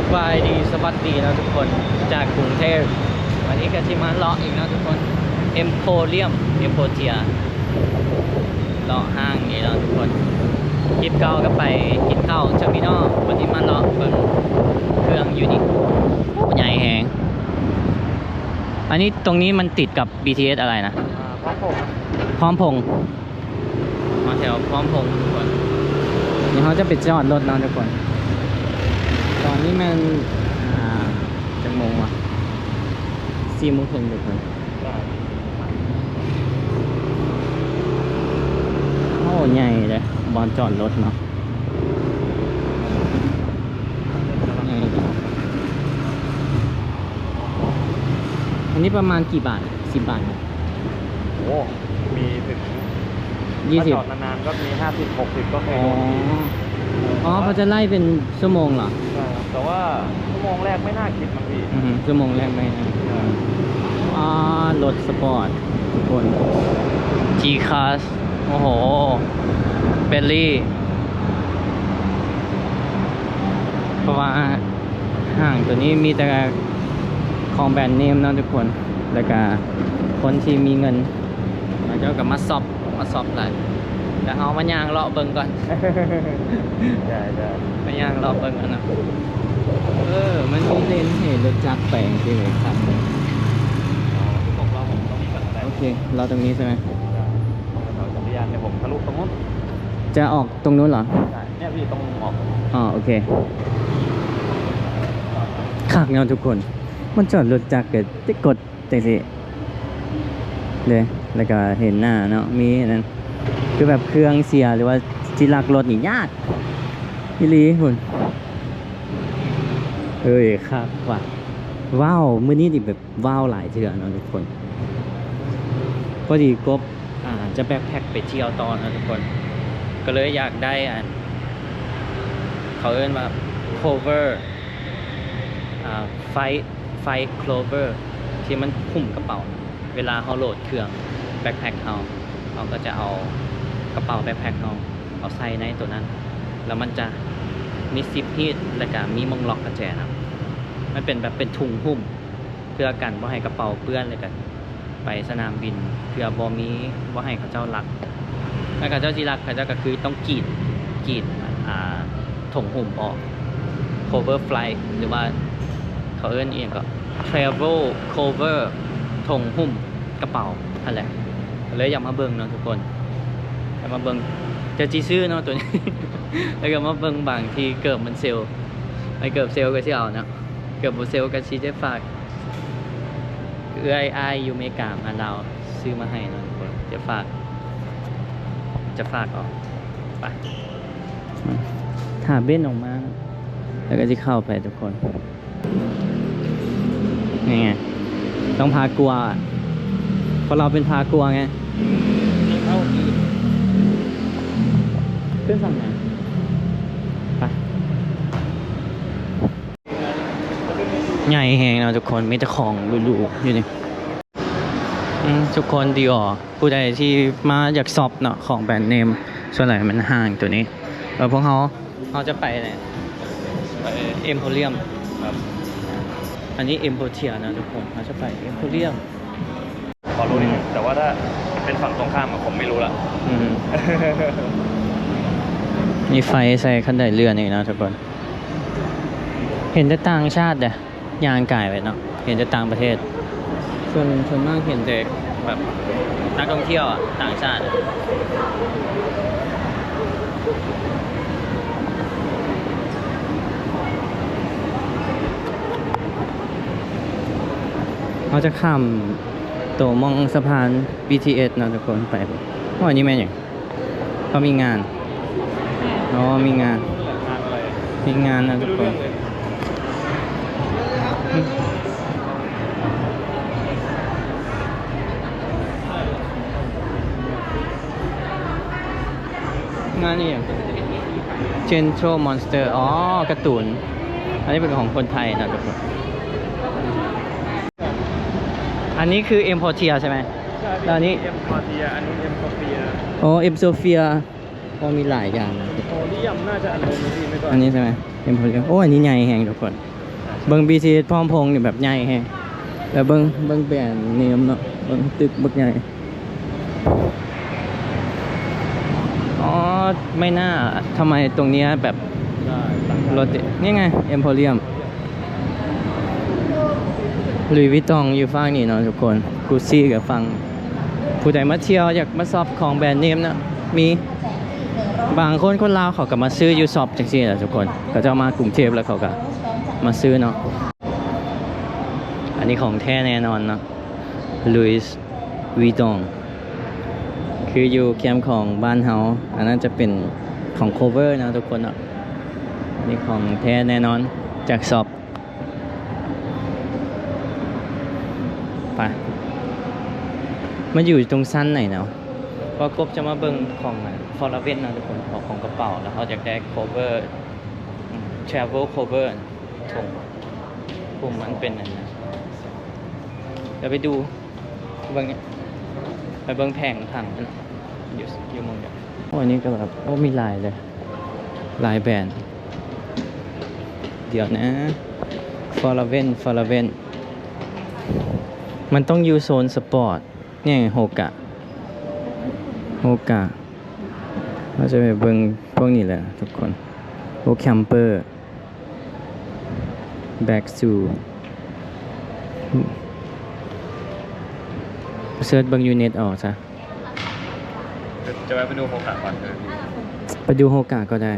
ສະບາຍດີ ສະຫວັດດີເນາະທຸກຄົນ ຈາກກຸງເທບ. ວັນນີ້ກໍຊິມາເລາະອີກເນາະທຸກຄົນ Emporium Emporia ເລາະຫ້າງນີ້ເນາະທຸກຄົນ. ຄລິບເກົ່າກໍໄປກິນເຂົ້າເຊີມິນອລ ວັນນີ້ມາເລາະເບິ່ງເຄື່ອງຢູ່ນີ້. ໂອ້ ໃຫຍ່ແຮງ. ອັນນີ້ ຕົງນີ້ມັນຕິດກັບ ບີທີເອສ ອະໄລນະ? ອ່າ ພ້ອມພົງ. ພ້ອມພົງ. ມາແຖວພ້ອມພົງທຸກຄົນ. ນີ້ເຮົາຈະໄປຈອດລົດເນາະທຸກຄົນ. ຕອນນີ້ແມ່ນ ອ່າ ຈັກໂມງວະ? ສີ່ໂມງເຄິ່ງທຸກຄົນ. ໂອ້ ໃຫຍ່ເດ້ ບ່ອນຈອດລົດເນາະ. ອັນນີ້ປະມານກີ່ບາດ? ສິບບາດ. ໂອ້ ມີເຖິງ ນີ້ ຖ້າຈອດນານໆກໍມີຫ້າສິບ ຫົກສິບ ກໍເຄີຍໂດນ. ອໍ ເຂົາຈະໄລ່ເປັນຊົ່ວໂມງເຫລອ? ໃຊ່ ແຕ່ວ່າຊົ່ວໂມງແລກໄມ່ໜ້າຄິດມັນພີ່. ອື ຊົ່ວໂມງແລກໄມ່ໜ້າ. ອ່າ ລົດສະປອດທຸກຄົນ G-Class. ໂອ້ໂຫ Bentley. ເພາະວ່າຫ້າງໂຕນີ້ມີແຕ່ຂອງແບຣນເນມເນາະທຸກຄົນ ແລ້ວກະຄົນທີ່ມີເງິນ ເຂົາເຈົ້າກໍມາຊັອບ ມາຊັອບຫຼາຍ. ແລ້ວເຮົາມາຍ່າງເລາະເບິ່ງກ່ອນ. ໄດ້ໆ ມາຍ່າງເລາະເບິ່ງກ່ອນເນາະ. ເອີ ມັນມີເລນໃຫ້ລົດຈັກແປງທີ່ເລີຍຄັບ. ອໍ ຂອງເຮົາ ຂອງເຮົາມີກັນໄດ້. ໂອເຄ ເລາະຕົງນີ້ໃຊ່ໄໝ? ໄດ້. ຂອງເຮົາຈັກກະຍານ ດຽວຜົມທະລຸຕົງນັ້ນ. ຈະອອກຕົງນັ້ນເຫລອ? ໃຊ່ ເນຍພີ່ ຕ້ອງອອກ. ອໍ ໂອເຄ. ຄັກເນາະທຸກຄົນ ມັນຈອດລົດຈັກກໍໄດ້ກົດ ຈັ່ງຊີ້ເດ້ ແລ້ວກໍເຫັນໜ້າເນາະ ມີອັນນັ້ນ ຄືແບບເຄື່ອງເສຍ ຫຼືວ່າຊິລັກລົດນີ້ຍາກອີ່ຫຼີພຸ້ນ. ເອີຍ ຄັກວ່າ ວ້າວ ມື້ນີ້ນີ້ແບບວ້າວຫຼາຍເທື່ອເນາະທຸກຄົນ. ພໍດີກົບ ອ່າ ຈະແບັກແພັກໄປທ່ຽວຕໍ່ເນາະທຸກຄົນ ກໍເລີຍຢາກໄດ້ອັນ ເຂົາເອີ້ນວ່າ cover ອ່າ flight flight cover ທີ່ມັນຫຸ້ມກະເປົາ. ເວລາເຮົາໂຫຼດເຄື່ອງ ແບັກແພັກເຮົາ ເຮົາກໍຈະເອົາກະເປົາແບັກແພັກເຮົາເອົາໃສ່ໃນໂຕນັ້ນ ແລ້ວມັນຈະມີຊິບຮີດ ແລ້ວກະມີໝ່ອງລັອກກະແຈນຳ. ມັນເປັນແບບເປັນທຸງຫຸ້ມ ເພື່ອກັນບໍ່ໃຫ້ກະເປົາເປື້ອນ ແລ້ວກະ ໄປສະໜາມບິນ ເພື່ອບໍ່ມີ ບໍ່ໃຫ້ເຂົາເຈົ້າລັກ. ຖ້າເຂົາເຈົ້າຊິລັກ ເຂົາເຈົ້າກໍຄືຕ້ອງກຣີດ ກຣີດ ອ່າ ຖົງຫຸ້ມອອກ cover flight ຫຼືວ່າເຂົາເອີ້ນອີ່ຫຍັງກໍ travel cover ຖົງຫຸ້ມກະເປົາຫັ້ນແຫຼະ. ກໍເລີຍຢາກມາເບິ່ງເນາະທຸກຄົນ ຢາກມາເບິ່ງ ຈະຊິຊື້ເນາະໂຕນີ້ ແລ້ວກໍມາເບິ່ງບາງທີ່ເກີບມັນເຊວ ໄອ້ເກີບເຊວກໍຊິເອົາເນາະ ເກີບບໍ່ເຊວກໍຊິໄດ້ຝາກ ເອື້ອຍອ້າຍຢູ່ເມກາມາລາວຊື້ມາໃຫ້ເນາະທຸກຄົນ. ຈະຝາກ ຈະຝາກເອົາໄປ ຖ້າເບັນອອກມາ ແລ້ວກໍຊິເຂົ້າໄປທຸກຄົນ. ນີ້ໄງ ຕ້ອງພາກົວ ເພາະເຮົາເປັນພາກົວໄງ. ເຂົ້າຄື ຂຶ້ນຝັ່ງໄຫນ? ໄປ. ໃຫຍ່ແຮງເນາະທຸກຄົນ ມີແຕ່ຂອງຫຼູໆຢູ່ນີ້. ອືມ ທຸກຄົນ ດີອໍ ຜູ້ໃດທີ່ມາຢາກຊັອບເນາະ ຂອງແບຣນເນມ ສ່ວນຫຼາຍມັນຫ້າງໂຕນີ້. ເອີ ພວກເຮົາ ເຮົາຈະໄປ ໄປ Emporium ແບບ ອັນນີ້ Emporia ເນາະທຸກຄົນ ເຮົາຈະໄປ Emporium. ພໍຮູ້ນິດໜຶ່ງ ແຕ່ວ່າຖ້າເປັນຝັ່ງຕົງຂ້າມອະ ຜົມໄມ່ຮູ້ລະ. ອືມ ມີໄຟໃສ່ຄັນໄດເລື່ອນອີກເນາະທຸກຄົນ. ເຫັນແຕ່ຕ່າງຊາດເດ້ ຍ່າງກາຍໄປເນາະ ເຫັນແຕ່ຕ່າງປະເທດ. ສ່ວນ ສ່ວນມາກເຫັນແຕ່ແບບນັກທ່ອງທ່ຽວອະ ຕ່າງຊາດ. ເຮົາຈະຂ້າມໂຕໝ່ອງສະພານ ບີທີເອສ ເນາະທຸກຄົນ ໄປພຸ້ນ. ໂອ້ ອັນນີ້ແມ່ນຫຍັງ? ເຂົາມີງານ. ອໍ ມີງານ ງານອະໄລ? ມີງານນະທຸກຄົນ. ງານອີ່ຫຍັງ? Gentle Monster ອໍ ກາຕູນ. ອັນນີ້ເປັນຂອງຄົນໄທນະທຸກຄົນ. ອັນນີ້ຄື Emporia ໃຊ່ໄໝ? ໃຊ່ ແລ້ວອັນນີ້ Emporia ອັນນີ້ Em Sofia. ອໍ Em Sofia. ໂອ້ ມີຫຼາຍຢ່າງນະ. Emporium ໜ້າຈະອັນໂນ້ນນະພີ່ ແມ່ນບໍ່? ອັນນີ້ໃຊ່ໄໝ? Emporium. ໂອ້ ອັນນີ້ໃຫຍ່ແຮງທຸກຄົນ. ເບິ່ງບີທີເອັສພ້ອມພົງນີ້ແບບໃຫຍ່ແຮງ ແລ້ວເບິ່ງ ເບິ່ງແບຣນເນມເນາະ ເບິ່ງຕຶກບັກໃຫຍ່. ອໍ ໄມ່ໜ້າ ທຳໄມຕົງເນີ້ຍແບບ ໂຣເຕ ນີ້ໄງ Emporium Louis Vuitton ຢູ່ຝັ່ງນີ້ເນາະທຸກຄົນ Gucci ກໍຝັ່ງ ຜູ້ໃດມາທ່ຽວຢາກມາຊັອບຂອງແບຣນເນມເນາະ ມີ ບາງຄົນ ຄົນລາວເຂົາກໍມາຊື້ຢູ່ຊັອບຈັ່ງຊີ້ແຫຼະທຸກຄົນ ເຂົາເຈົ້າມາກຸງເທບແລ້ວເຂົາກໍມາຊື້ເນາະ. ອັນນີ້ຂອງແທ້ແນ່ນອນເນາະ Louis Vuitton ຄືຢູ່ແຄມຂອງບ້ານເຮົາ ອັນນັ້ນຈະເປັນຂອງ Cover ເນາະທຸກຄົນເນາະ ອັນນີ້ຂອງແທ້ແນ່ນອນຈາກຊັອບ. ໄປ ມັນຢູ່ຕົງຊັ້ນໃດເນາະ? ເພາະກົບຈະມາເບິ່ງຂອງ Forever ເນາະທຸກຄົນ ເອົາຂອງກະເປົາ ແລ້ວເຮົາຢາກໄດ້ Cover ອາ Travel Cover ຖົງ ຄຸມມັນເປັນອັນນັ້ນ ດຽວໄປດູ ເບິ່ງ ໄປເບິ່ງແຜງຜັງມັນ ຢູ່ ຢູ່ໝ່ອງໃດ. ໂອ້ ອັນນີ້ກໍແບບ ໂອ້ ມີຫຼາຍເລີຍ ຫຼາຍແບຣນ ດຽວນະ Forever Forever ມັນຕ້ອງຢູ່ໂຊນສະປອດ ນີ້ Hoka Hoka ເຮົາຈະໄປເບິ່ງພວກນີ້ແຫຼະທຸກຄົນ ໂອ້ Camper Black Suit ເສີດເບິ່ງຢູ່ເນັດເອົາຊະ. ຈະໄປ ໄປດູໂຮກະກ່ອນເດີ ໄປດູໂຮກະກໍໄດ້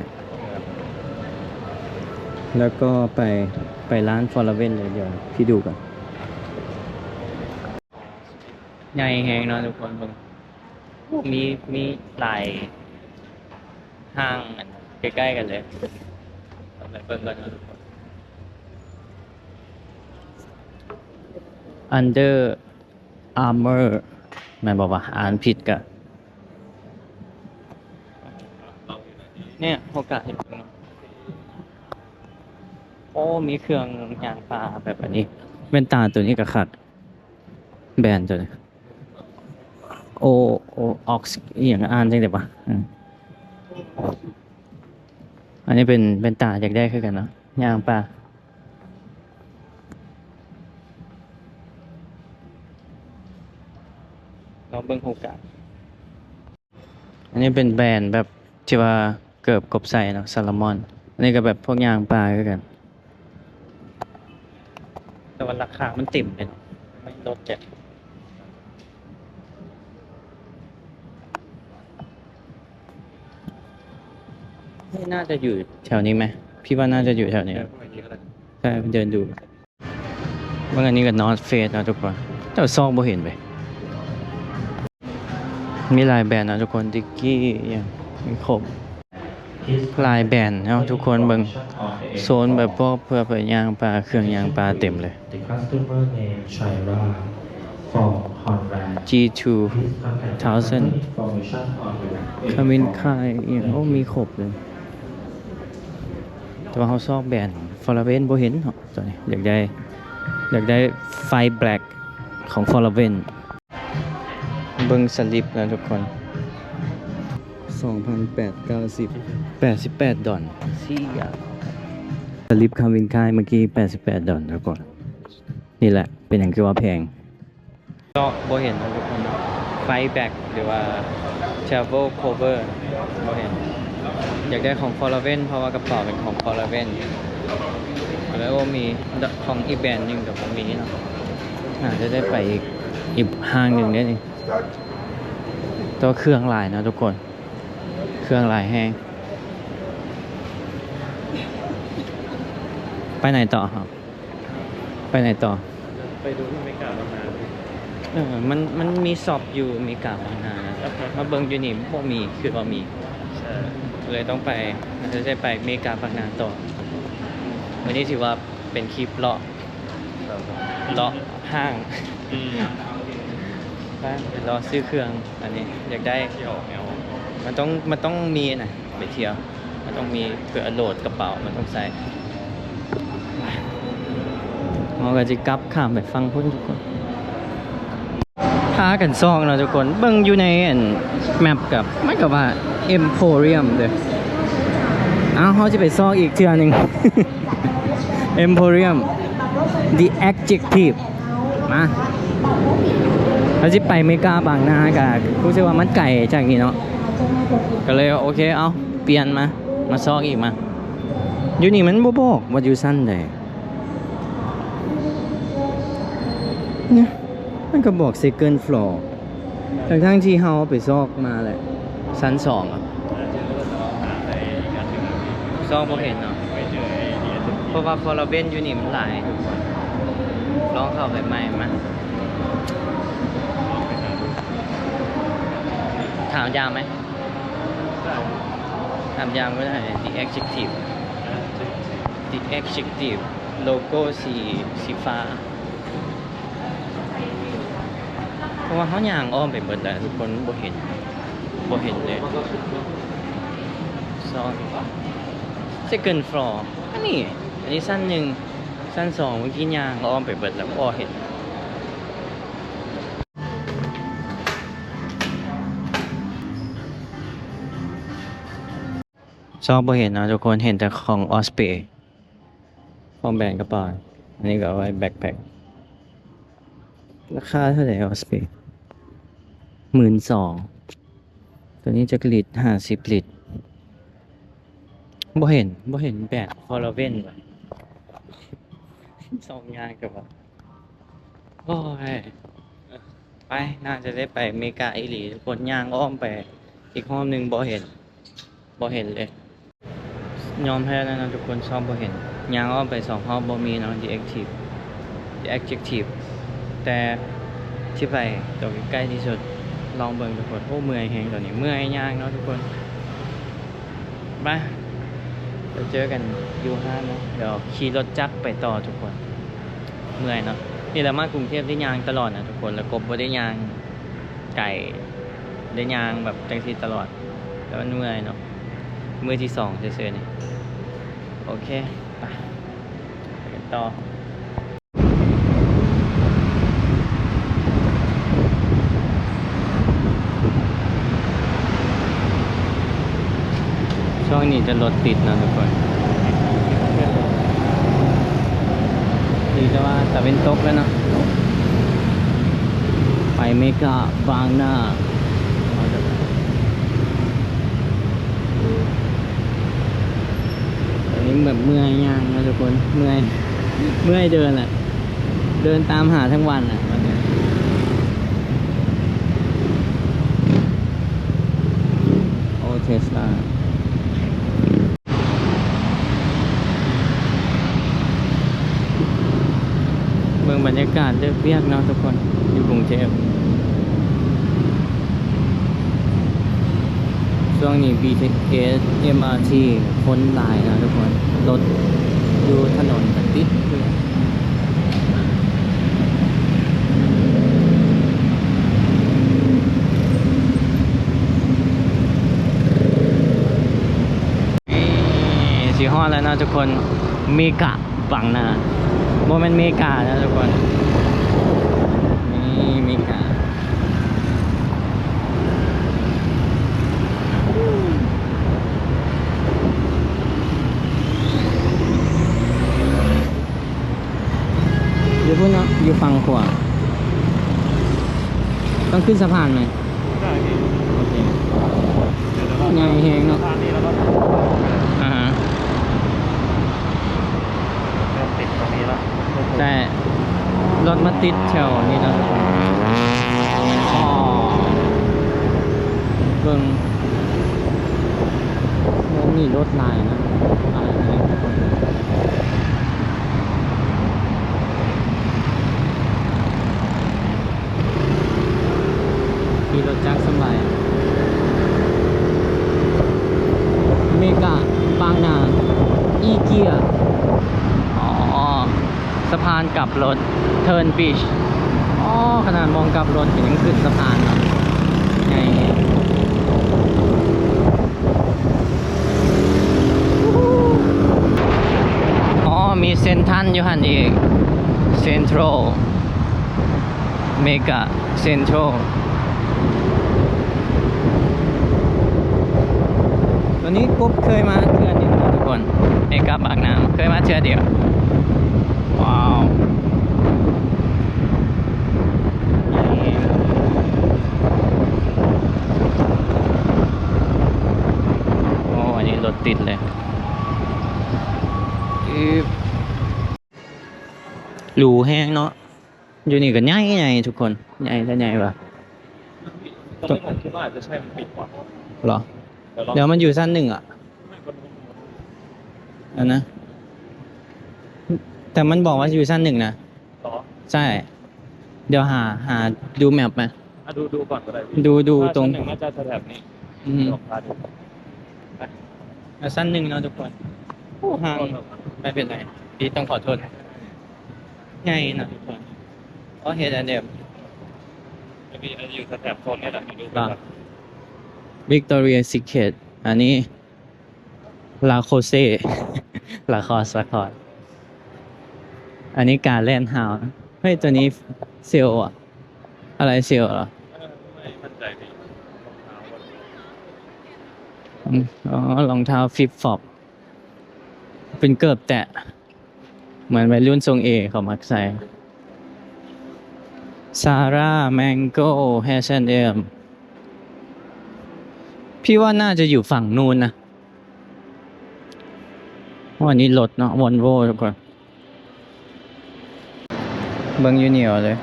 ແລ້ວກໍໄປ ໄປຮ້ານ Forever ເລີຍ ດຽວພີ່ດູກ່ອນ. ໃຫຍ່ແຮງເນາະທຸກຄົນ ເບິ່ງ ມີ ມີຫຼາຍຫ້າງ ອັນ ໃກ້ໆກັນເລີຍ ໄປເບິ່ງກ່ອນເນາະທຸກຄົນ. Under Armour ແມ່ນບໍ່ວະ? ອ່ານຜິດກະ ເນຍ ໂອກາດເຫັນເນາະ. ໂອ້ ມີເຄື່ອງຍ່າງປ່າແບບອັນນີ້ ແວ່ນຕາໂຕນີ້ກະຄັກ ແບຣນໂຕນີ້ ໂອ ໂອ ອອກ ອີ່ຫຍັງ ອ່ານຈັ່ງໃດວະ? ເອີ ອັນນີ້ເປັນແວ່ນຕາ ຢາກໄດ້ຄືກັນເນາະ ຍ່າງປ່າ. ລອງເບິ່ງໂອກາດ. ອັນນີ້ເປັນແບຣນແບບທີ່ວ່າເກີບກົບໃສ່ເນາະ Salomon. ອັນນີ້ກໍແບບພວກຍ່າງປ່າຄືກັນ ແຕ່ວ່າລາຄາມັນເຕັມເລີຍເນາະ ມັນລົດແຈກ. ເຮີ້ຍ ໜ້າຈະຢູ່ແຖວນີ້ໄໝ? ພີ່ວ່າໜ້າຈະຢູ່ແຖວນີ້. ເດີນເຂົ້າໄປນີ້ກໍໄດ້. ໃຊ່ ເດີນດູ. ເບິ່ງອັນນີ້ກໍ North Face ເນາະທຸກຄົນ ແຕ່ວ່າຊອກບໍ່ເຫັນເວີຍ. ມີຫຼາຍແບຣນເນາະທຸກຄົນ ດິກກີ້ ອີ່ຫຍັງ ມີຄົບ. ຫຼາຍແບຣນເນາະທຸກຄົນ ເບິ່ງໂຊນແບບພວກເພື່ອໄປຍ່າງປ່າ ເຄື່ອງຍ່າງປ່າເຕັມເລີຍ. The customer name Shaira from Conrad. ຈີທູ Please contact the customer information on the web. Calvin Klein ອີ່ຫຍັງ ໂອ້ ມີຄົບເລີຍ ແຕ່ວ່າເຮົາຊອກແບຣນ Forever ບໍ່ເຫັນເນາະ. ຕອນນີ້ຢາກໄດ້ ຢາກໄດ້ Five Black ຂອງ Forever. ເບິ່ງສະລິບນະທຸກຄົນ ສອງພັນແປດ ເກົ້າສິບ ແປດສິບແປດດອນ. ສະລິບ Calvin Klein ເມື່ອກີ້ ແປດສິບແປດດອນ ທຸກຄົນ. ນີ້ແຫຼະເປັນຫຍັງຄືວ່າແພງ. ເຈາະບໍ່ເຫັນເນາະທຸກຄົນເນາະ Five Black ຫຼືວ່າ Travel Cover ບໍ່ເຫັນ. ຢາກໄດ້ຂອງ Forever ເພາະວ່າກະເປົາເປັນຂອງ Forever ກໍເລີຍບໍ່ມີ. ຂອງອີກແບຣນໜຶ່ງກໍບໍ່ມີເນາະ. ໜ້າຈະໄດ້ໄປອີກ ອີກຫ້າງໜຶ່ງເດ້ນີ້. ແຕ່ວ່າເຄື່ອງຫຼາຍເນາະທຸກຄົນ ເຄື່ອງຫຼາຍແຮງ. ໄປໃນຕໍ່ເຮົາ? ໄປໃນຕໍ່? ໄປດູທີ່ເມກາບາງນາ. ເອີ ມັນ ມັນມີຊັອບຢູ່ເມກາບາງນານະ ມາເບິ່ງຢູ່ນີ້ບໍ່ມີ ຄິດວ່າມີ. ໃຊ່ ເລີຍຕ້ອງໄປ ເລີຍໄປເມກາບາງນາຕໍ່. ມື້ນີ້ຖືວ່າເປັນຄລິບເລາະ ເລາະຫ້າງ. ອືມ ໄປ ເລາະຊື້ເຄື່ອງ. ອັນນີ້ຢາກໄດ້ ມັນຕ້ອງ ມັນຕ້ອງມີນະ ໄປທ່ຽວ ມັນຕ້ອງມີເພື່ອໂຫຼດກະເປົາ ມັນຕ້ອງໃສ່. ເຮົາກໍຊິກັບຂ້າມໄປຝັ່ງພຸ້ນທຸກຄົນ. ພາກັນຊອກເນາະທຸກຄົນ ເບິ່ງຢູ່ໃນອັນແມັບ ກັບ ມັນກໍວ່າ Emporium ເດີ້. ເອົາ ເຮົາຊິໄປຊອກອີກເທື່ອໜຶ່ງ Emporium. The Adjective ມາ ເຮົາຊິໄປເມກາບາງນາ ກະຮູ້ສຶກວ່າມັນໄກຈາກນີ້ເນາະ ກະເລີຍວ່າ ໂອເຄ ເອົາ ປ່ຽນມາ ມາຊອກອີກມາ. ຢູ່ນີ້ມັນບໍ່ບອກວ່າຢູ່ຊັ້ນໃດ ນີ້ ມັນກະບອກ second floor ທັງໆທີ່ເຮົາໄປຊອກມາແຫຼະ ຊັ້ນສອງອະ ຊອກບໍ່ເຫັນເນາະ ເພາະວ່າ Forever ຢູ່ນີ້ມັນຫຼາຍທຸກຄົນ ລອງເຂົ້າໄປໃໝ່ມາ ຖາມຢາມໄໝ? ຖາມຢາມກໍໄດ້ The Adjective The Adjective ໂລໂກ້ສີ ສີຟ້າ ເພາະວ່າເຮົາຍ່າງອ້ອມໄປເບິດແລ້ວທຸກຄົນ ບໍ່ເຫັນ ບໍ່ເຫັນເລີຍ ຊອກ second floor ອັນນີ້ ອັນນີ້ຊັ້ນໜຶ່ງ ຊັ້ນສອງ ເມື່ອກີ້ຍ່າງອ້ອມໄປເບິດແລ້ວ ບໍ່ເຫັນ ຊອກບໍ່ເຫັນເນາະທຸກຄົນ ເຫັນແຕ່ຂອງ Osprey ຂອງແບຣນກະເປົາ ອັນນີ້ກະເອົາໄວ້ backpack ລາຄາເທົ່າໃດ Osprey? ໝື່ນສອງ ໂຕນີ້ຈັກລິດ? ຫ້າສິບລິດ ບໍ່ເຫັນ ບໍ່ເຫັນແບຣນ Forever ຫວາ ສອງຢ່າງກະວ່າ ໂອ້ຍ ໄປ ໜ້າຈະໄດ້ໄປເມກາອີ່ຫຼີທຸກຄົນ ຍ່າງອ້ອມໄປອີກຮອບໜຶ່ງ ບໍ່ເຫັນ ບໍ່ເຫັນເລີຍ ຍອມແພ້ແລ້ວເນາະທຸກຄົນ ຊອກບໍ່ເຫັນ ຍ່າງອ້ອມໄປສອງຮອບບໍ່ມີເນາະ The Active The Adjective ແຕ່ຊິໄປໂຕໃກ້ໆທີ່ສຸດ ລອງເບິ່ງທຸກຄົນ ໂອ້ ເມື່ອຍແຮງຕອນນີ້ ເມື່ອຍຍ່າງເນາະທຸກຄົນ ໄປ ໄປເຈີກັນຢູ່ຮ້ານເນາະ ດຽວຂີ່ລົດຈັກໄປຕໍ່ທຸກຄົນ ເມື່ອຍເນາະ ນີ້ແຫຼະມາກຸງເທບໄດ້ຍ່າງຕະຫຼອດນະທຸກຄົນ ແລ້ວກໍບໍ່ໄດ້ຍ່າງໄກ ໄດ້ຍ່າງແບບຈັ່ງຊີ້ຕະຫຼອດ ແຕ່ມັນເມື່ອຍເນາະ ມື້ທີສອງຊື່ໆນີ້ ໂອເຄ ໄປ ໄປກັນຕໍ່. ຊ່ວງນີ້ຈະລົດຕິດເນາະທຸກຄົນ ດີແຕ່ວ່າຕາເວັນຕົກແລ້ວເນາະ ໄປເມກາບາງນາ ອັນນີ້ແບບເມື່ອຍຍ່າງເນາະທຸກຄົນ ເມື່ອຍ ເມື່ອຍເດີນແຫຼະ ເດີນຕາມຫາທັງວັນນະ ໂອ້ ເທສລາ ເບິ່ງບັນຍາກາດເລີກວຽກເນາະທຸກຄົນ ຢູ່ກຸງເທບ ຊ່ວງນີ້ ບີທີເອສ ເອັມອາທີ ຄົນຫຼາຍເນາະທຸກຄົນ ລົດຢູ່ຖະໜົນກະຕິດ ນີ້ ຊິຮອດແລ້ວເນາະທຸກຄົນ ເມກາບາງນາ ບໍ່ແມ່ນເມກາເນາະທຸກຄົນ ນີ້ເມກາ ຢູ່ພຸ້ນເນາະ ຢູ່ຝັ່ງຂວາ ຕ້ອງຂຶ້ນສະພານໄໝ? ໄດ້ພີ່ ໂອເຄ ເດີນເຂົ້າ ໃຫຍ່ແຮງເນາະ ຜ່ານນີ້ແລ້ວກໍ ອ່າຮະ ເລີ່ມຕິດຕົງນີ້ລະ ແຕ່ລົດມາຕິດແຖວນີ້ແລ້ວ ອໍ ເບິ່ງ ໂອ້ ມີລົດຫຼາຍນະ ຫຼາຍແຮງ ຂີ່ລົດຈັກສຳບາຍ ເມກາບາງນາ ອີເກຍ ອໍ ສະພານກັບລົດ Turnbridge ອໍ ຂະໜາດໝ່ອງກັບລົດກໍຍັງຂຶ້ນສະພານເນາະ ໃຫຍ່ແຮງ ອໍ ມີເຊັນທັນຢູ່ຫັ້ນອີກ Central Mega Central ຕອນນີ້ກົບເຄີຍມາເທື່ອໜຶ່ງເນາະທຸກຄົນ ເມກາບາງນາ ເຄີຍມາເທື່ອດຽວ ວ້າວ ຕິດເລີຍ. ອື ຫຼູແຮງເນາະ. ຢູ່ນີ້ກໍໃຫຍ່ໆ ທຸກຄົນ ໃຫຍ່ແທ້ໃຫຍ່ວ່າ. ຕອນແລກຜົມຄິດວ່າອາດຈະໃຊ່ ມັນປິດກວ່າ ເຫລອ? ດຽວລອງ ດຽວມັນຢູ່ຊັ້ນໜຶ່ງອະ ອັນນະ ແຕ່ມັນບອກວ່າຢູ່ຊັ້ນໜຶ່ງນະ. ເຫລອ? ໃຊ່ ດຽວຫາ ຫາດູແມັບມາ. ອ່ະ ດູ ດູກ່ອນກໍໄດ້ພີ່ ດູ ດູ ຖ້າ ຕົງ ຊັ້ນໜຶ່ງໜ້າຈະແຖບໆນີ້. ອື ອື ລອງພາດູ ອ່ະ ຊັ້ນໜຶ່ງເນາະທຸກຄົນ. ໂອ້ ຫ່າງ ບໍ່ເປັນໄລ ພີ່ຕ້ອງຂໍໂທດ. ໃຫຍ່ນະທຸກຄົນ ເພາະເຮັດອັນເດີມ ຢູ່ແຖບໆໂຊນນີ້ແຫຼະ. ວິກຕໍເຣຍຊີເຄຣດ ອັນນີ້ ລາໂຄເຊ ລາຄອສ ລາຄອສ. ອັນນີ້ກາແລນຮາວ. ເຮີ້ຍ ຕົວນີ້ເຊວອະ ອາໄລເຊວເຫລອ? ເອີ ໄມ່ໝັ້ນໃຈນີ້ ອືມ ອໍ ລອງເທົ້າຟລິບຟລັອບ ເປັນເກີບແຕະ ເໝືອນໄວລຸ້ນຊົງເອເຂົາມັກໃສ່. ຊາຣາ ແມງໂກ້ ເອດແອນແອມ ພີ່ວ່າໜ້າຈະຢູ່ຝັ່ງນູ້ນນະ. ໂອ້ ອັນນີ້ລົດເນາະ ວອນໂວ້ ທຸກຄົນ. ເບິ່ງຢູ່ນີ້ເອົາເລີຍ.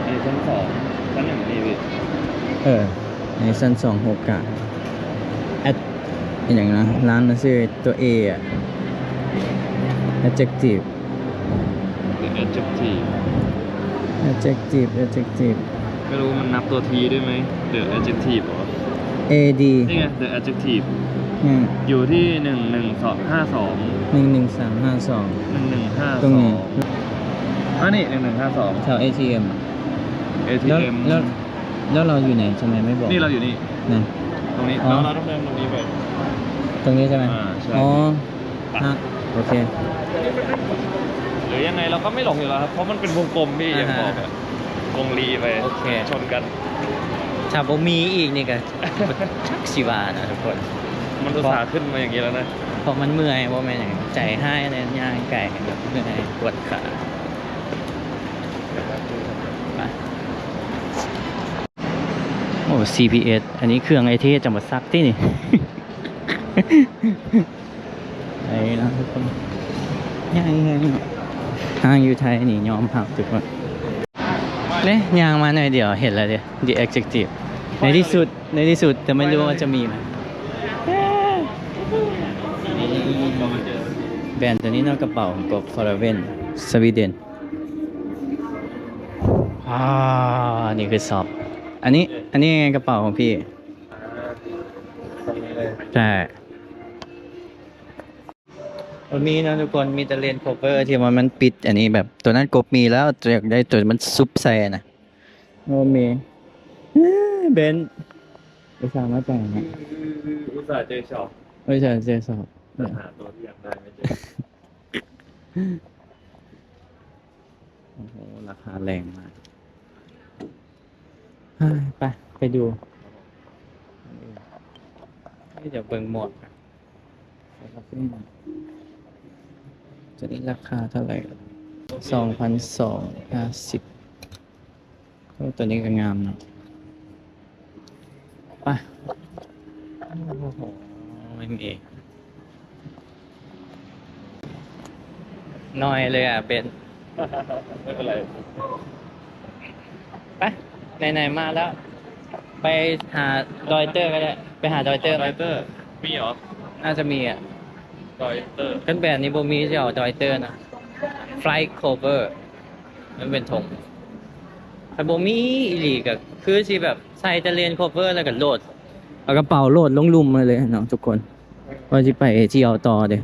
ອັນນີ້ຊັ້ນສອງ ຊັ້ນໜຶ່ງນີ້ພີ່. ເອີ ອັນນີ້ຊັ້ນສອງ ໂຮກາ ແອັດ ອີຫຍັງນະ ຮ້ານມັນຊື່ຕົວເອອະ ແອັດເຈັກທີບ The Adjective Adjective Adjective. ไม่รู้มันนับตัว T ด้วยไหม The Adjective เหรอ? เอ ดี นี่ไง The Adjective อืม อยู่ที่ หนึ่งหนึ่งสองห้าสอง หนึ่งหนึ่งสามห้าสอง หนึ่งหนึ่งห้าสอง ตรงนี้ อันนี้ หนึ่งหนึ่งห้าสอง แถว เอทีเอ็ม เอทีเอ็ม แล้ว แล้ว แล้วเราอยู่ไหน ทำไมไม่บอก นี่เราอยู่นี่ นะ ตรงนี้ อ๋อ เราต้องเดินตรงนี้ไป ตรงนี้ใช่ไหม อ่า ใช่ อ๋อ ไป ฮะ โอเค หรือยังไงเราก็ไม่หลงอยู่แล้วครับ เพราะมันเป็นวงกลมพี่ อ่าฮะ อย่างบอกอะ วงรีไป โอเค ชนกัน ถ้าบ่มีอีกนี่ก็ จักสิว่านะทุกคน มันอุตส่าห์ขึ้นมาอย่างนี้แล้วนะ เพราะมันเมื่อย บ่แม่นหยัง ใจหายเลย ย่างไกลแบบเมื่อย ปวดขา ไป โอ้ ซีพีเอส อันนี้เครื่องไอเทจังหวัดซักที่นี่ ໄດ້ເນາະທຸກຄົນ ຍ່າງ ຍ່າງຢູ່ໄທນີ້ຍອມຮັບທຸກຄົນເດ້ ຍ່າງມາໜ້ອຍດຽວເຫັນແລ້ວເດ້ The Adjective ໃນທີ່ສຸດ ໃນທີ່ສຸດ ແຕ່ໄມ່ຮູ້ວ່າຈະມີໄໝ ແບຣນໂຕນີ້ເນາະ ກະເປົາຂອງກົບ Forever Sweet. ອ່າ ນີ້ຄືຊັອບ ອັນນີ້ ອັນນີ້ກະເປົາຂອງພີ່ ໃຊ່. ບໍ່ມີເນາະທຸກຄົນ ມີແຕ່ເລນໂຄເວີທີ່ວ່າມັນປິດ ອັນນີ້ແບບ ໂຕນັ້ນກົບມີແລ້ວ ຢາກໄດ້ໂຕມັນຊຸບໃສ່ນະ ບໍ່ມີ. ເບນ ອຸດສ່າມາຈ່າຍນະ ອຸດສ່າເຈີຊອບ ອຸດສ່າເຈີຊອບ ແຕ່ຫາໂຕທີ່ຢາກໄດ້ໄມ່ເຈີ. ໂອ້ໂຫ ລາຄາແຮງມາກ. ເຮີ້ຍ ໄປ ໄປດູ ເດີ໋ຍວເບິ່ງໝວກ ໂຕນີ້ລາຄາເທົ່າໃດ? ສອງພັນສອງຮ້ອຍຫ້າສິບ. ໂອ້ ໂຕນີ້ກໍງາມເນາະ. ໄປ ໂອ້ໂຫ ເອັມເອ ໜ້ອຍເລີຍອະເບນ. ໄປ ໄປ ໄຫນໆມາແລ້ວ ໄປຫາດອຍເຕີກໍໄດ້ ໄປຫາດອຍເຕີ ດອຍເຕີມີເຫລອ? ໜ້າຈະມີອະ ດອຍເຕີ ຄັນແບບນີ້ບໍ່ມີ ຊິເອົາດອຍເຕີນະ Flight Cover ມັນເປັນຖົງ. ຄັນບໍ່ມີອີ່ຫຼີກໍຄືຊິແບບໃສ່ແຕ່ເລນໂຄເວີ ແລ້ວກໍໂຫຼດ ເອົາກະເປົາໂຫຼດລົງລຸ່ມມາເລີຍເນາະທຸກຄົນ. ວ່າຊິໄປທ່ຽວຕໍ່ເດ້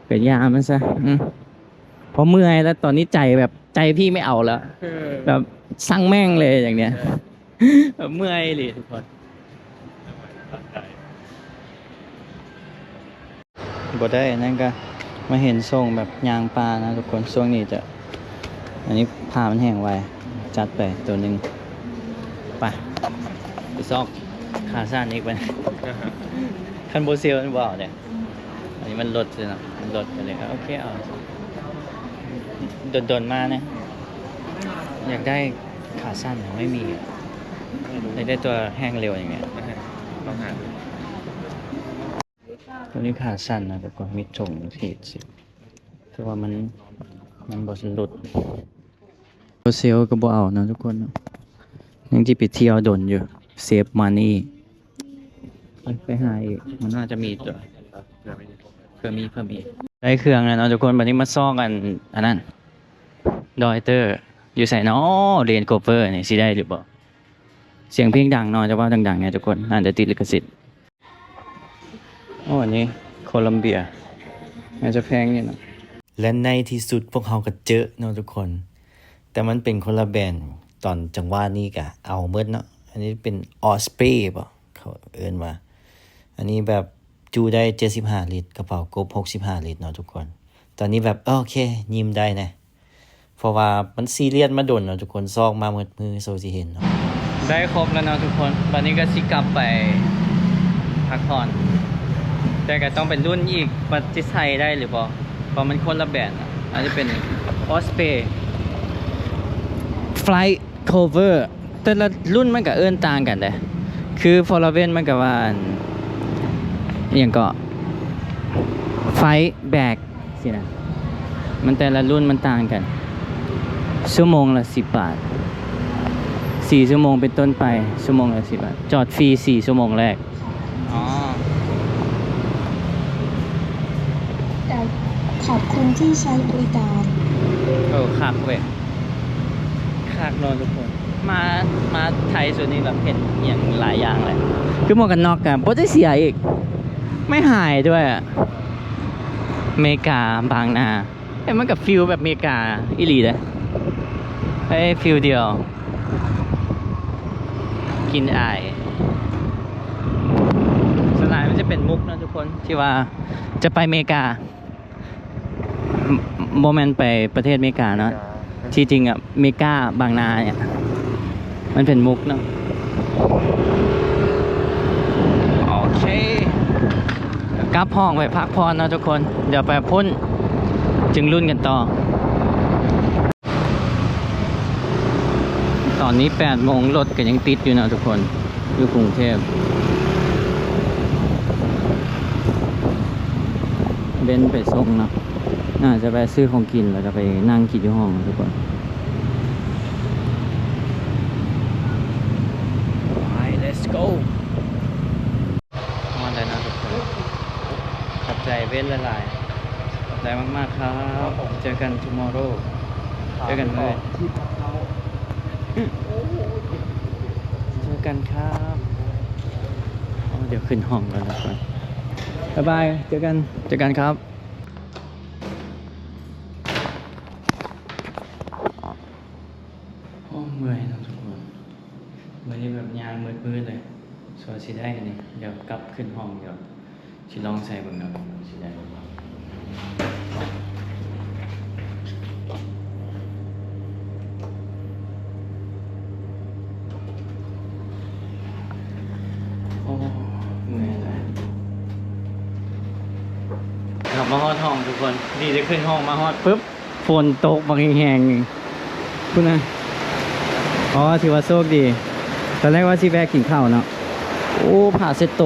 ກໍຢ່າມັນຊະ ອື ເພາະເມື່ອຍແລ້ວ ຕອນນີ້ໃຈແບບ ໃຈພີ່ໄມ່ເອົາແລ້ວ ເອີ ແບບຊ່າງແມ່ງເລີຍຢ່າງເນີ້ຍ ເອີ ແບບເມື່ອຍອີ່ຫຼີທຸກຄົນ. ບໍ່ໄດ້ ອັນນັ້ນກໍມາເຫັນຊ່ວງແບບຍ່າງປ່ານະທຸກຄົນ. ຊ່ວງນີ້ຈະ ອັນນີ້ຜ້າມັນແຫ້ງໄວ ຈັດໄປໂຕໜຶ່ງ. ໄປ ໄປຊອກຂາສັ້ນອີກໄປ. ຄັນບໍ່ເຊວມັນບໍ່ເອົາເດ້. ອັນນີ້ມັນລົດຊິເນາະ ມັນລົດກໍເລີຍ ໂອເຄ ເອົາ. ດົນໆມານະ ຢາກໄດ້ຂາສັ້ນ ໄມ່ມີອະ. ຢາກໄດ້ຕົວແຫ້ງເລັວຢ່າງເນີ້ຍ ລອງຫາ. ຕົວນີ້ຂາສັ້ນນະ ແຕ່ກໍມີຖົງທີ່ ແຕ່ວ່າມັນ ມັນບໍ່ຫຼຸດ. ບໍ່ເຊວກໍບໍ່ເອົາເນາະທຸກຄົນເນາະ ຍັງຊິໄປທ່ຽວດົນຢູ່ save money ໄປຫາອີກ ມັນໜ້າຈະມີຕົວ ເພື່ອມີເພີ່ມອີກ. ໄດ້ເຄື່ອງແລ້ວເນາະທຸກຄົນ ບັດນີ້ມາຊອກອັນ ອັນນັ້ນ ດອຍເຕີ ຢູ່ໃສເນາະ Range Rover ນີ້ຊິໄດ້ຫຼືບໍ່? ສຽງເພງດັງເນາະ ຈະເວົ້າດັງໆແດ່ທຸກຄົນ ອາດຈະຕິດລິຂະສິດ. ໂອ້ ອັນນີ້ໂຄລັມເບຍ ໜ້າຈະແພງຢູ່ເນາະ. ແລະໃນທີ່ສຸດພວກເຮົາກໍເຈີເນາະທຸກຄົນ ແຕ່ມັນເປັນຄົນລະແບຣນ ຕອນຈັງຫວະນີ້ກະເອົາໝົດເນາະ. ອັນນີ້ເປັນ Osprey ບໍ ເຂົາເອີ້ນວ່າ ອັນນີ້ແບບຈຸໄດ້ເຈັດສິບຫ້າລິດ ກະເປົາກົບຫົກສິບຫ້າລິດເນາະທຸກຄົນ. ຕອນນີ້ແບບ ໂອເຄ ຍິ້ມໄດ້ນະ ເພາະວ່າມັນຊີຣຽສມາດົນເນາະທຸກຄົນ ຊອກມາໝົດມື້ ໂຊຊິເຫັນເນາະ. ໄດ້ຄົບແລ້ວເນາະທຸກຄົນ ບັດນີ້ກໍຊິກັບໄປພັກຜ່ອນ ແຕ່ກໍຕ້ອງໄປລຸ້ນອີກວ່າຊິໃສ່ໄດ້ຫຼືບໍ່ ເພາະມັນຄົນລະແບຣນນະ. ອັນນີ້ເປັນ Osprey Flight Rover ແຕ່ລະລຸ້ນມັນກະເອີ້ນຕ່າງກັນເດ້ ຄື Forever ມັນກະວ່າ ອັນ ອີ່ຫຍັງເກາະ Flightback ຊີ້ນະ ມັນແຕ່ລະລຸ້ນມັນຕ່າງກັນ. ຊົ່ວໂມງລະສິບບາດ ສີ່ຊົ່ວໂມງເປັນຕົ້ນໄປ ຊົ່ວໂມງລະສິບບາດ ຈອດຟຣີສີ່ຊົ່ວໂມງແລກ. ອໍ ขอบคุณที่ใช้บริการ ເອີ ຄັກເວີຍ ຄັກເນາະທຸກຄົນ. ມາ ມາໄທສ່ວນນີ້ແບບເຫັນອີ່ຫຍັງຫຼາຍຢ່າງເລີຍ ຄືໝວກກັນນັອກກະບໍ່ໄດ້ເສຍອີກ ໄມ່ຫາຍດ້ວຍອະ. ເມກາບາງນາ ເອີ ມັນກະຟີລແບບເມກາອີ່ຫຼີເດ້ ເອີ ຟີລດຽວ ກິ່ນອາຍ. ສ່ວນຫຼາຍມັນຈະເປັນມຸກເນາະທຸກຄົນ ທີ່ວ່າຈະໄປເມກາ ບໍ່ແມ່ນໄປປະເທດເມກາເນາະ ທີ່ຈິງອະ ເມກາບາງນາເນຍ ມັນເປັນມຸກເນາະ. ໂອເຄ ກັບຫ້ອງໄປພັກຜ່ອນເນາະທຸກຄົນ ດຽວໄປພຸ້ນຈຶ່ງລຸ້ນກັນຕໍ່. ຕອນນີ້ແປດໂມງ ລົດກໍຍັງຕິດຢູ່ເນາະທຸກຄົນ ຢູ່ກຸງເທບ. ເບັນໄປສົ່ງເນາະ ໜ້າຈະແວະຊື້ຂອງກິນ ແລ້ວກໍໄປນັ່ງກິນຢູ່ຫ້ອງເນາະທຸກຄົນ. ໄປ let's go. ຮອດແລ້ວເນາະທຸກຄົນ ຂອບໃຈເວັນຫຼາຍໆ ຂອບໃຈມາກໆ ຄັບ ເຈີກັນ tomorrow ເຈີກັນມື້ອື່ນ ເຈີກັນຄັບ. ໂອ້ ດຽວຂຶ້ນຫ້ອງກ່ອນທຸກຄົນ ບາຍບາຍ ເຈີກັນ ເຈີກັນຄັບ. ໂອ້ ເມື່ອຍເນາະທຸກຄົນ ມື້ນີ້ແບບຍ່າງມືດໆເລີຍ ສ່ວນຊິໄດ້ອັນນີ້ ດຽວກັບຂຶ້ນຫ້ອງ ດຽວຊິລອງໃສ່ເບິ່ງເນາະ ຊິໄດ້ບໍ່. ໂອ້ ເມື່ອຍຫຼາຍ ກັບມາຮອດຫ້ອງທຸກຄົນ ດີໄດ້ຂຶ້ນຫ້ອງ ມາຮອດປຶບ ຝົນຕົກບັກແຮງໆ ພຸ້ນນະ. ອໍ ຖືວ່າໂຊກດີ ຕອນແລກວ່າຊິແວະກິນເຂົ້າເນາະ. ໂອ້ ຜ້າເຊັດໂຕ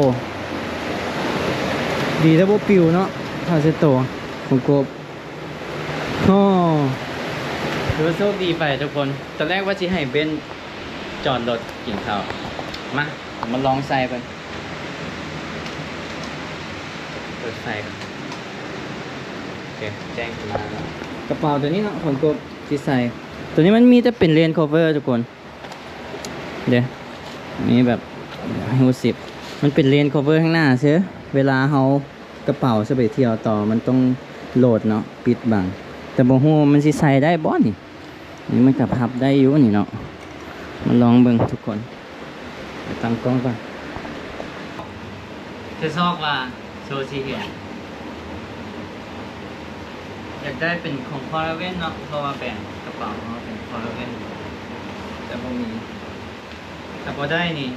ດີແຕ່ບໍ່ປິວເນາະ ຜ້າເຊັດໂຕຂອງກົບ. ໂອ້ ຖືວ່າໂຊກດີໄປທຸກຄົນ ຕອນແລກວ່າຊິໃຫ້ເບັນຈອດລົດກິນເຂົ້າ. ມາ ມາລອງໃສ່ເບິ່ງ. ເປີດໄຟກ່ອນ. ໂອເຄ ແຈ້ງຂຶ້ນມາແລ້ວ. ກະເປົາໂຕນີ້ເນາະ ຂອງກົບຊິໃສ່ ໂຕນີ້ມັນມີແຕ່ເປັນ Range Rover ທຸກຄົນ ເດ້ ມີແບບ ຮູ້ສຶກ ມັນເປັນ Range Rover ຂ້າງໜ້າຊື່ ເວລາເຮົາ ກະເປົາຊິໄປທ່ຽວຕໍ່ ມັນຕ້ອງໂຫຼດເນາະ ປິດບັງ ແຕ່ບໍ່ຮູ້ວ່າມັນຊິໃສ່ໄດ້ບໍ່ນີ້. ນີ້ມັນກະພັບໄດ້ຢູ່ນີ້ເນາະ ມາລອງເບິ່ງທຸກຄົນ ໄປຕັ້ງກ້ອງກ່ອນ. ຈະຊອກວ່າໂຊຊິເຫັນ ຢາກໄດ້ເປັນຂອງ Forever ເນາະ ເພາະວ່າແບຣນກະເປົາເຮົາເປັນ Forever ແຕ່ບໍ່ມີ ຖ້າບໍ່ໄດ້ນີ້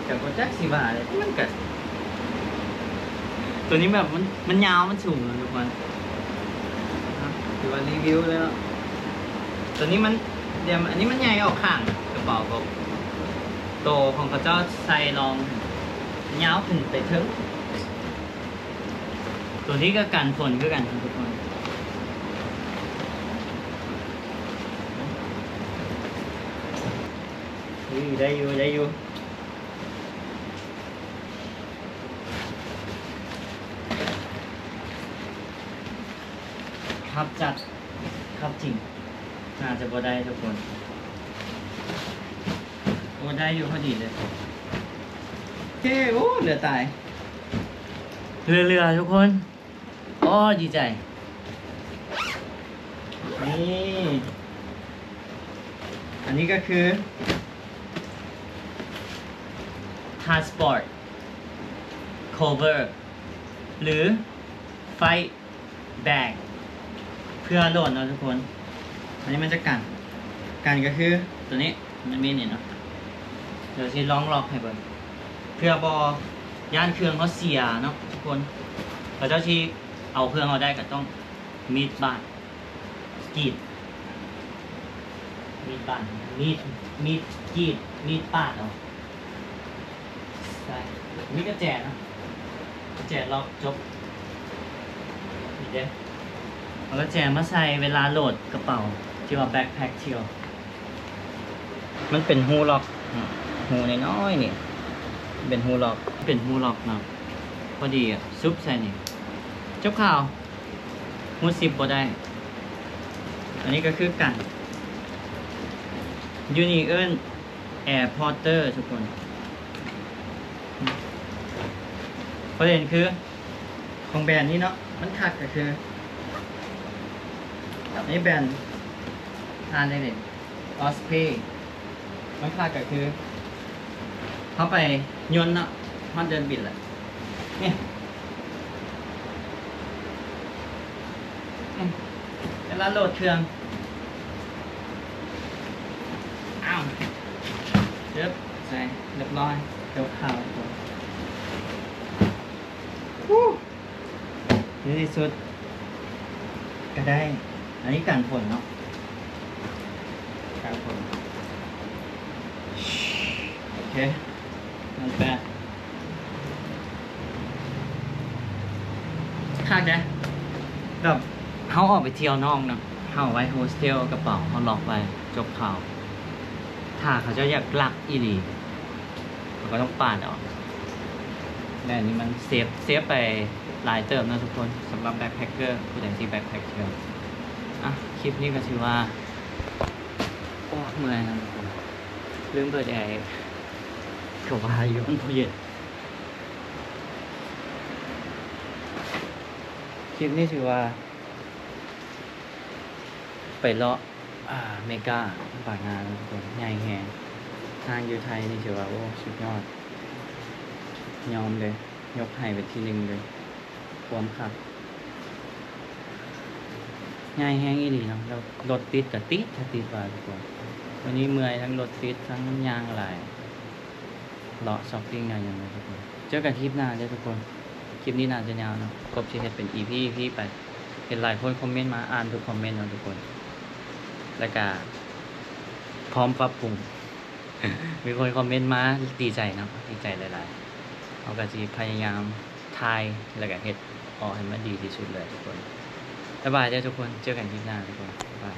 ກະບໍ່ຈັກຊິວ່າເລີຍ ມັນກະ ໂຕນີ້ແບບມັນ ມັນຍາວ ມັນສູງເນາະທຸກຄົນ ຖືວ່າຣີວິວເລີຍເນາະ. ໂຕນີ້ມັນ ດຽວ ອັນນີ້ມັນໃຫຍ່ອອກຂ້າງ ກະເປົາ ໂຕຂອງເຂົາເຈົ້າໃສ່ລອງ ຍາວຂຶ້ນໄປເທິງ. ຕົວນີ້ກໍກັນຝົນຄືກັນທຸກຄົນ. ເອີ ໄດ້ຢູ່ ໄດ້ຢູ່. ຄັບຈັດ ຄັບຈິງ. ໜ້າຈະບໍ່ໄດ້ທຸກຄົນ. ໂອ້ ໄດ້ຢູ່ພໍດີເລີຍ. ໂອເຄ ໂອ້ ເຫຼືອຕາຍ ເຫຼືອໆ ທຸກຄົນ. ໂອ້ ດີໃຈ. ນີ້ ອັນນີ້ກໍຄື Transport Cover ຫຼື Fight Bag ເພື່ອໂຫຼດເນາະທຸກຄົນ. ອັນນີ້ມັນຈະກັນ ກັນກໍຄືຕົວນີ້ ມັນມີນີ້ເນາະ. ດຽວຊິລອງລັອກໃຫ້ເບິ່ງ ເພື່ອບໍ່ ຢ້ານເຄື່ອງເຮົາເສຍເນາະທຸກຄົນ. ເຂົາເຈົ້າຊິເອົາເຄື່ອງເຮົາໄດ້ ກໍຕ້ອງມີດບາດ ກຣີດ ມີດບາດ ມີດ ມີດກຣີດ ມີດປາດເອົາ. ໃສ່ ມີກະແຈເນາະ ກະແຈລັອກ ຈົບ. ນີ້ເດ້ ເອົາກະແຈມາໃສ່ເວລາໂຫຼດກະເປົາ ທີ່ວ່າແບັກແພັກທ່ຽວ. ມັນເປັນຮູລັອກ ຮູນ້ອຍໆ ນີ້ ເປັນຮູລັອກ ເປັນຮູລັອກເນາະ. ພໍດີ ຊຸບໃສ່ນີ້ ຈົບຂ່າວ. ຮູຊິບບໍ່ໄດ້. ອັນນີ້ກໍຄືກັນ ຢູ່ນີ້ເອີ້ນ Air Porter ທຸກຄົນ. ປະເດັນຄື ຂອງແບຣນນີ້ເນາະ ມັນຄັກກໍຄື ອັນນີ້ແບຣນ ອ່ານໄດ້ເດ Osprey. ມັນພາດກໍຄື ເຮົາໄປຍົນເນາະ ຮອດເດີ່ນບິນລະ ນີ້ ນີ້ ເວລາໂຫຼດເຄື່ອງ ອ້າວ ເອີບ ໃສ່ ຮຽບຮ້ອຍ ຈົບຂ່າວ. ໃນທີ່ສຸດກໍໄດ້ ອັນນີ້ກັນຝົນເນາະ ກັນຝົນ. ໂອເຄ ນັ້ນແປະ ຄັກເດ້ ແບບເຮົາອອກໄປທ່ຽວນອກເນາະ ເຮົາໄວ້ໂຮສເທວ ກະເປົາເຮົາລັອກໄວ້ ຈົບຂ່າວ. ຖ້າເຂົາເຈົ້າຢາກລັກອີ່ຫຼີ ເຮົາກໍຕ້ອງປາດເອົາ. ແລະ ອັນນີ້ມັນເຊບ ເຊບໄປຫຼາຍເຕີບເນາະທຸກຄົນ ສຳລັບແບັກແພັກເກີ ຜູ້ໃດທີ່ແບັກແພັກເກີ. ອ່ະ ຄລິບນີ້ກໍຖືວ່າ ໂອ້ ເມື່ອຍນະທຸກຄົນ ລືມເປີດແອອີກ ກໍວ່າຢູ່ ມັນບໍ່ເຢັນ. ຄລິບນີ້ຖືວ່າ ໄປເລາະ ອ່າ ເມກາ ບາງນາເນາະທຸກຄົນ ໃຫຍ່ແຮງ. ຫ້າງຢູ່ໄທນີ້ຖືວ່າ ໂອ້ ສຸດຍອດ ຍອມເລີຍ ຍົກໃຫ້ເປັນທີໜຶ່ງເລີຍ ຄວາມຄັກ ໃຫຍ່ແຮງອີ່ຫຼີເນາະ. ແລ້ວລົດຕິດກະຕິດ ກະຕິດວ່າທຸກຄົນ. ມື້ນີ້ເມື່ອຍ ທັງລົດຕິດ ທັງຍ່າງຫຼາຍ. ເລາະຊັອບປິງແນວຫຍັງເນາະທຸກຄົນ. ເຈີກັນຄລິບໜ້າເດີທຸກຄົນ. ຄລິບນີ້ໜ້າຈະຍາວເນາະ ກົບຊິເຮັດເປັນອີພີ ອີພີໄປ. ເຫັນຫຼາຍຄົນຄອມເມັນມາ ອ່ານທຸກຄອມເມັນເນາະທຸກຄົນ ແລ້ວກະພ້ອມປັບປຸງ. ມີຄົນຄອມເມັນມາ ດີໃຈເນາະ ດີໃຈຫຼາຍໆ. ເຮົາກະຊິພະຍາຍາມຖ່າຍ ແລ້ວກະເຮັດອອກໃຫ້ມັນດີທີ່ສຸດເລີຍທຸກຄົນ. ບາຍບາຍເດີທຸກຄົນ ເຈີກັນຄລິບໜ້າທຸກຄົນ ບາຍບາຍ.